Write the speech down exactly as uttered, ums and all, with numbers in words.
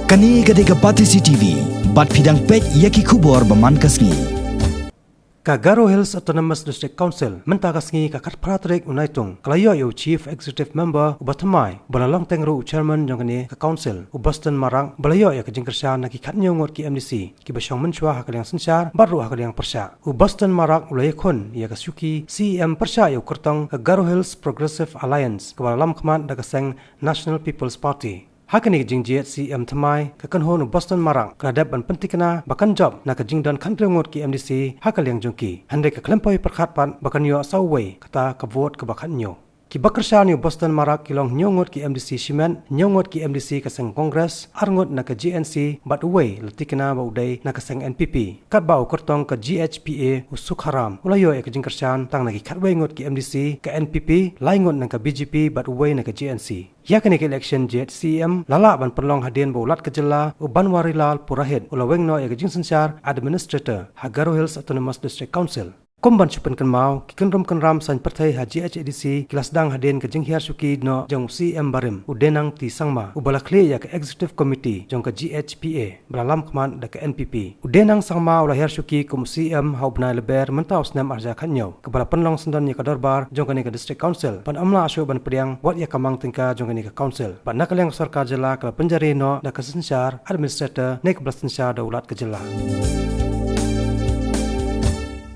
Kane ka dei ka Batesi T V, bad phi dang peit ïa ki khubor ba man ka sngi. Ka Garo Hills Autonomous District Council, mynta ka sngi ka khatphra tarik u Naitung, ka la ïoh ïa u Chief Executive Member uba thymmai, uba la long teng ruh u Chairman jong kane ka Council, u Boston Marak, uba la ïoh ïa ka jingkyrshan na ki khathynñiew ngut ki M D C, kiba shong mynshuwa ha ka liang synshar, bad ruh ha ka liang pyrshah. U Boston Marak u la ïakhun ïa ka shuki C E M pyrshah ïa u kyrtong ka Garo Hills Progressive Alliance, kaba la lam khmat da ka seng National People's Party. Ha kane ka jingjied C E M thymmai, ka kynhun u Boston Marak, ka la dep ban pyntikna ba kan jop na ka jingdon khathynriew ngut ki M D C ha ka liang jong ki. Hynrei ka khlem poi pyrkhat pat ba kan ïoh sa uwei, kata ka vote kaba khathynñiew. Kiba kyrshan ïa u Boston Marak ki long hynñiew ngut ki M D C shimet, hynñiew ngut ki M D C ka seng Congress, ar ngut na ka G N C, bad uwei la tikna ba u dei na ka seng N P P. Katba u kyrtong ka G H P A u Sukharam u la ïoh ïa ka jingkyrshan tang na ki khatwei ngut ki M D C ka N P P, lai ngut na ka B J P bad uwei na ka G N C. Ïa kane ka election jied C E M la lah ban pynlong hadien ba u Lat ka jylla u Banwarilal Purohit u la weng noh ïa ka jingsynshar Administrator ha Garo Hills Autonomous District Council. Kum ban shu pynkynmaw, ki kynrum kynram saiñ pyrthei ha G H A D C ki la sdang hadien ka jinghiar shuki noh jong u C E M barim, u Denang T Sangma, uba la khlieh ïa ka Executive Committee jong ka G H P A, ba la lam khmat da ka N P P. U Denang Sangma u la hiar shuki kum u C E M ha u bnai Lber mynta u snem ar hajar khathynñiew, kaba la pynlong syndon ïa ka dorbar jong kane ka District Council, ban ym lah shuh ban pdiang wat ïa ka mang tyngka jong kane ka Council. Bad na ka liang ka sorkar jylla ka la pynjari noh da ka synshar Administrator ne kaba la synshar da u Lat ka jylla.